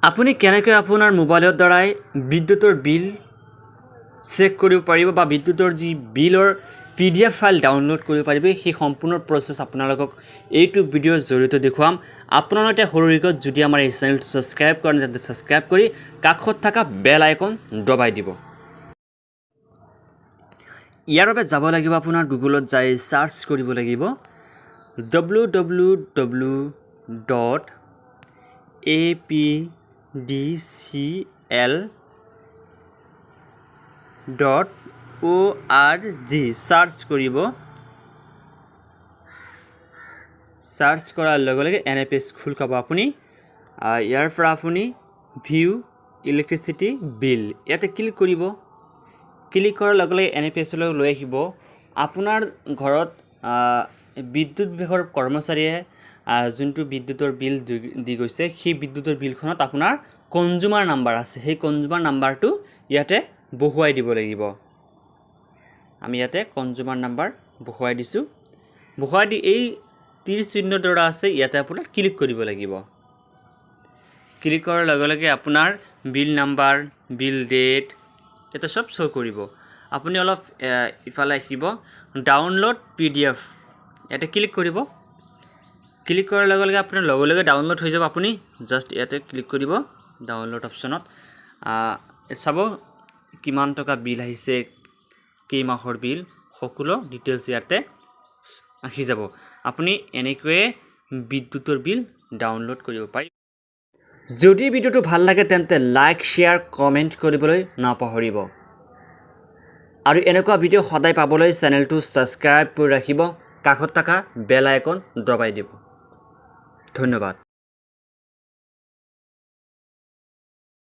আপুনি কেনেকৈ আপোনাৰ মোবাইলৰ দ্বাৰাই বিদ্যুতৰ বিল চেক কৰিব পাৰিব বা বিদ্যুতৰ যি বিলৰ পিডিএফ ফাইল ডাউনলোড কৰিব পাৰিব, সেই সম্পূৰ্ণ প্ৰচেছ আপোনালোকক এইটো ভিডিঅ'ৰ জৰিয়তে দেখুৱাম। আপোনালোকে সৰু ৰিকত যদি আমাৰ এই চেনেলটো ছাবস্ক্ৰাইব কৰে, তেন্তে ছাবস্ক্ৰাইব কৰি কাষত থকা বেল আইকন দবাই দিব। ইয়াৰ বাবে যাব লাগিব আপোনাৰ গুগলত যাই চাৰ্চ কৰিব লাগিব www.apdcl.org। Search কৰিব। চাৰ্চ কৰাৰ লগে লগে এনে পেজ খোল খাব। আপুনি ইয়াৰ পৰা আপুনি ভিউ ইলেক্ট্ৰিচিটি বিল ইয়াতে ক্লিক কৰিব। ক্লিক কৰাৰ লগে লগে এনে পেজলৈ লৈ আহিব। আপোনাৰ ঘৰত বিদ্যুৎ বিভাগৰ কৰ্মচাৰীয়ে যোনটো বিদ্যুতৰ বিল দি গৈছে, সেই বিদ্যুতৰ বিলখনত আপোনাৰ কনজিউমাৰ নাম্বাৰ আছে। সেই কনজিউমাৰ নাম্বাৰটো ইয়াতে বহুৱাই দিব লাগিব। আমি ইয়াতে কনজিউমাৰ নাম্বাৰ বহুৱাই দিছোঁ। বহুৱাই দি এই তীৰ চিহ্নৰ দ্বাৰা আছে, ইয়াতে আপোনাৰ ক্লিক কৰিব লাগিব। ক্লিক কৰাৰ লগে লগে আপোনাৰ বিল নাম্বাৰ, বিল ডেট ইয়াতে চব শ্ব' কৰিব। আপুনি অলপ ইফালে আহিব, ডাউনলোড পিডিএফ ইয়াতে ক্লিক কৰিব। ক্লিক কৰাৰ লগে লগে আপোনাৰ লগে লগে ডাউনলোড হৈ যাব। আপুনি জাষ্ট ইয়াতে ক্লিক কৰিব ডাউনলোড অপশ্যনত। চাব কিমান টকা বিল আহিছে, কেইমাহৰ বিল, সকলো ডিটেইলছ ইয়াতে আহি যাব। আপুনি এনেকৈয়ে বিদ্যুতৰ বিল ডাউনলোড কৰিব পাৰিব। যদি ভিডিঅ'টো ভাল লাগে, তেন্তে লাইক, শ্বেয়াৰ, কমেণ্ট কৰিবলৈ নাপাহৰিব আৰু এনেকুৱা ভিডিঅ' সদায় পাবলৈ চেনেলটো ছাবস্ক্ৰাইব কৰি ৰাখিব, কাষত থকা বেল আইকন দবাই দিব। ধন্যবাদ।